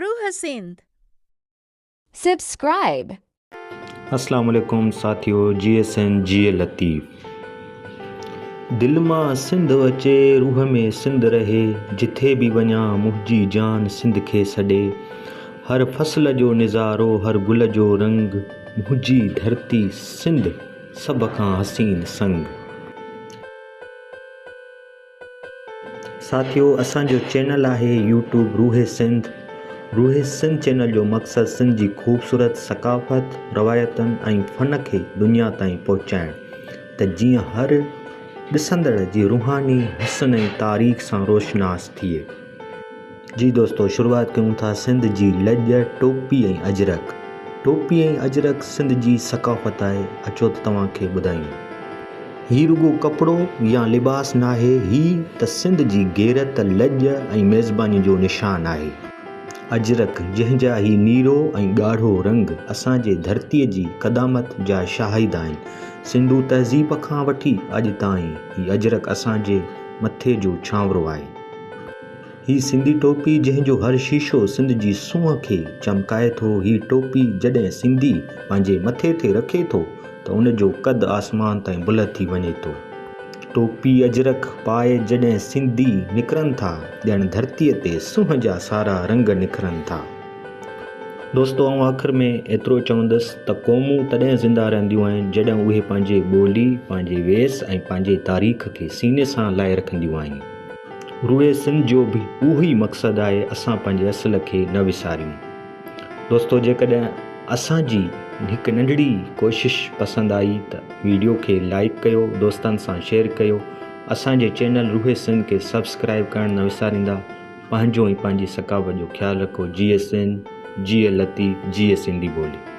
روح سنڌ. Subscribe. اسلام عليڪم ساٿيو جيئي سنڌ جيئي لطيف دل مان سنڌ اچي روح ۾ سنڌ رهي جٿي به وڃان منهنجي جان سنڌ کي سڏي هر فصل جو نظارو هر گل جو رنگ منهنجي ڌرتي سنڌ سڀ کان حسين سنگ. ساٿيو اسان جو چينل آهي يوٽيوب روح سنڌ روح سنڌ چينل جو مقصد سنڌ جي خوبصورت ثقافت روايتن ۽ فن کي دنيا تائين پهچائڻ ته جيئن هر ڏسندڙ جي روحاني حسن ۽ تاريخ سان روشناس ٿئي. جي دوستو شروعات ڪيون ٿا سنڌ جي لڄ ٽوپي ۽ اجرڪ ٽوپي ۽ اجرڪ سنڌ جي ثقافت آهي اچو ته توهان کي ٻڌايون. هي رڳو ڪپڙو يا لباس ناهي، هي ته سنڌ جي غيرت، لڄ ۽ ميزباني جو نشان آهي. اجرڪ، جنهن جا هي نيرو ۽ ڳاڙهو رنگ اسان جي ڌرتيء جي قدامت جا شاهد آهن. سنڌو تهذيب کان وٺي اڄ تائين هي اجرڪ اسان جي مٿي جو ڇانورو آهي. هي سنڌي ٽوپي جنهن جو هر شيشو سنڌ جي سونهن کي چمڪائي ٿو، هي ٽوپي جڏهن سنڌي پنهنجي مٿي تي رکي ٿو ته ان جو قد آسمان تائين بلند ٿي وڃي ٿو. ٽوپي اجرڪ پائي جڏهن سنڌي نڪرن ٿا ڄڻ ڌرتيء تي سونهن جا سارا رنگ نکرن ٿا. دوستو آئون آخر ۾ ايترو چوندس ته قومون تڏهن زنده رهنديون آهن جڏهن اهي پنهنجي ٻولي، پنهنجي ويس ۽ پنهنجي تاريخ کي سيني سان لائي رکنديون آهن. روئي سنڌ جو به اهو ئي مقصد آهي اسان پنهنجي اصل کي نه وساريون. دوستو جيڪڏهن اسان جي هڪ ننڍڙي ڪوشش پسند آئي ته ويڊيو کي لائيڪ ڪيو دوستن سان شيئر ڪيو اسان جي چينل روح سنڌ کي سبسڪرائيب ڪرڻ نه وساريندا پنهنجو ۽ پنهنجي ثقافت جو خيال رکو جيئي سنڌ جيئي لطيف جيئي سنڌي ٻولي.